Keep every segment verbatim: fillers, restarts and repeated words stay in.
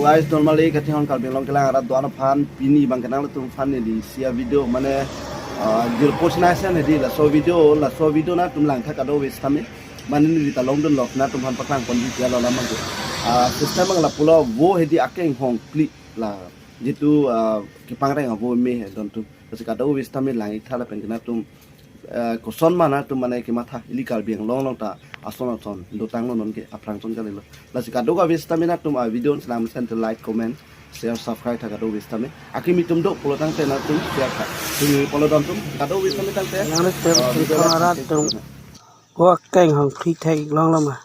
Guys, normally kachinghon Karbi Anglong kelang arat do-an aphan pini abang ke nanglitum aphan neli isi a-video mane, ah, jirpo sinai sen hedi laso video, laso video nangtum langtha kadokave sitame. Mane neli ta longdunlo, nangtum aphan paklang ponji tia lo lam abang ke. Ah, system abang lapulo, vo hedi akeng hongphli la, jitu, ah, kepangreng avo me he don tu. Lasi kadokave sitame lang-iktha lapen ke nangtum, eh, koson ma nangtum mane kematha ili Karbi Anglong along ta ason ason dotanglo non ke aphrang ason kalilo. Lasi kadokave sitame nangtum a-video selam sen te like, comment, share, subscribe tha kadokave sitame. Akimi atum do pulo tangte nangtum share tha. Tumi pulo don atum kadokave sitame tangte. Nangtum, eh, video tumi arat atum. Vo akeng hongphli theklonglo ma.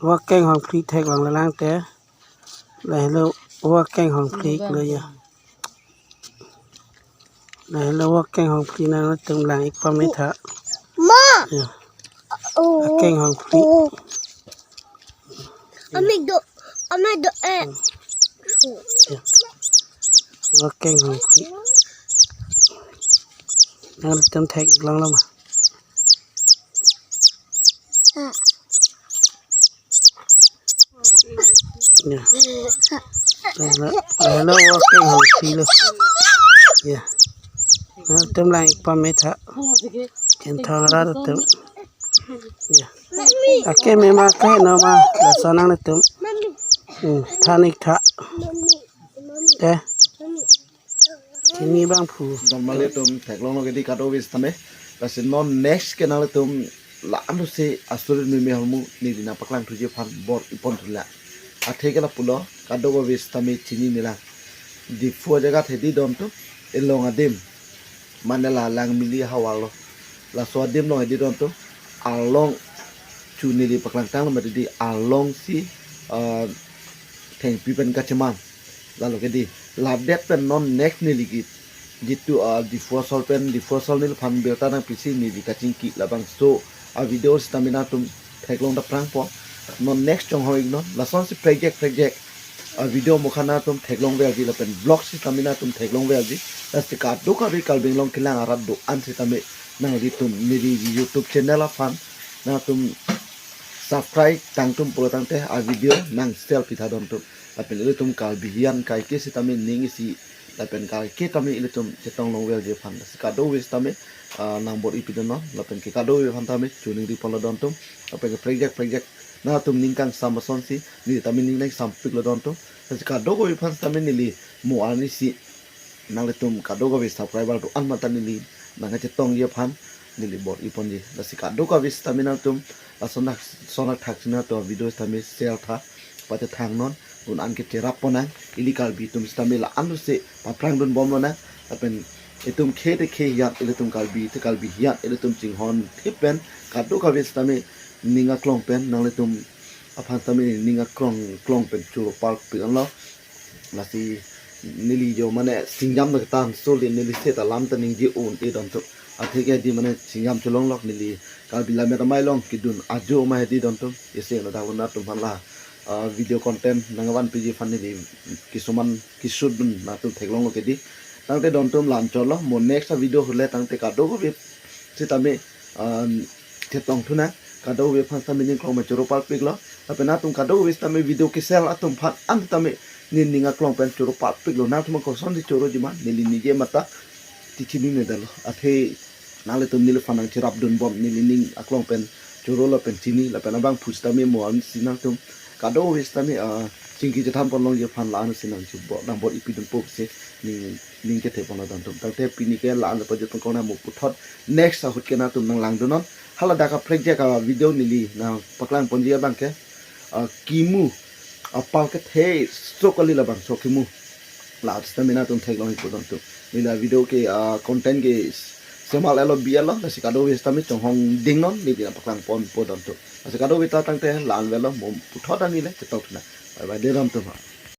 Vo akeng hongphli theklongle lang te. Lahelo vo akeng hongphli lo ya. Lahelo vo akeng hongphli nangtum lang-ik pame tha. Ma. Ya. Oh. Akeng hongphli. Oh. Amik do, amik do eh. Ya. Vo akeng hongphli. Nangtum theklonglo ma. Ah. Ya. Lahelo, lahelo vo akeng hongphli lo. Ya. Nangtum lang-ik pame tha. Kenthong arat atum. Ya. Akeme ma keheno ma, laso nangtum. Hmm, than-ik tha. Eh. Chini abang phu. Normally atum theklonglo ke di kadokave sitame. Lasi non next ke nanglitum la-an si asurit meme ahormu neli nangpaklang thuji aphan bor-i pon thulo. Athe ke lapulo kadokave sitame chinine lang. Diphu ajaga hedi don tu, elong adim. Mane la Langmili havar lo. Laso adim along hedi don tu, along chu neli paklang tanglo mati di along si, ah, thengpi pen kacheman. Lalo ke di, ladet pen non next neli ke, jitu, ah, Diphu asor pen, Diphu asor neliphan birta nangpisi neli kachingki labangso a-video sitame nangtum theklong ta prangpo. Non next chonghong-iknon, lasonsi prekjak prekjak a-video mokha nangtum theklong verji lapen vlog sitame nangtum theklong verji. Lasi kadokave Karbi Anglong kelang arat do-an sitame nanglitum neli YouTube channel aphan nangtum subscribe tangtum pulo tangte a-video nang share pitha don atum. Lapen ilitum Karbi hiyan kaike sitame ning isi lapen kaike tame ilitum chetong long verji aphan. Lasi kadokave sitame, ah, nang bor-i pidunnon lapen ke kadokave aphan tame choningri ponlo don atum. Lapen ke prekjak prekjak nangtum ning kangsam asonsi neli tame ning nangsampiklo don atum. Lasi kadokave aphan sitame neli mo arnisi nanglitum kadokave subscriber do-an mata neli nangkachetongji aphan neli bor-i ponji. Lasi kadokave sitame nangtum lason athak, son athak si nangtum video sitame share tha, pachethangnon, dun an ke cherap ponnang, ili Karbi atum sitame la-an si paphrang dunbomlonang, lapen itum khei te khei hiyan, ilitum Karbi te Karbi hiyan, ilitum chinghon thip pen kadokave sitame ning aklong pen nanglitum aphan sitame ning aklong klong pen choro parpik anlo. Lasi neli jo mane singjam ta ketan soli neli seta lam ta ningje un-e don atum. Athe ke di mane singjam cholonglok neli Karbi Lammet Amei along kedun ajo ma hedi don atum. Isi no dak lo nangtum aphan la, ah, video content nangvanpiji aphan neli kisuman kesut dun nangtum theklonglo ke di. Tangte don atum la-an chotlo, mo next a-video hule tangte kadokave sitame, ah, chetong thunang, kadokave aphan sitame ning aklong pen choro parpiklo. Lapen nangtum kadokave sitame video kesel atum aphan an sitame ne ning aklong pen choro parpiklo. Nangtum kosonsi choroji ma neli ningje mata ti chininedetlo. Athe nanglitum neliphan nangcherap dunbom neli ning aklong pen choro lapen chini lapen abangphu sitame mo arnisi nangtum kadokave sitame, ah, chingki chethan ponlongji aphan la-an si nangchubor nang bor-i pidunpo si ning ning kethe ponlo don atum. Tangte pini ke la-an le pajut pangkong nang mo puthot next ahut ke nangtum nanglangdunnon. Hala dak aprekjak a-video neli nangpaklang ponji abang ke, ah, kimu, ah, apal kethe sok kali labangso kimu. La sitame nangtum theklong-ikpo don atum. Neli a-video ke, ah, content ke semal elo bi elo, lasi kadokave sitame chonghong dingnon, neli nangpaklang ponpo don atum. Lasi kadokave ta tangte la-an avelo, mo puthot ani le chetong thunang. Bye bye, de don atum ha.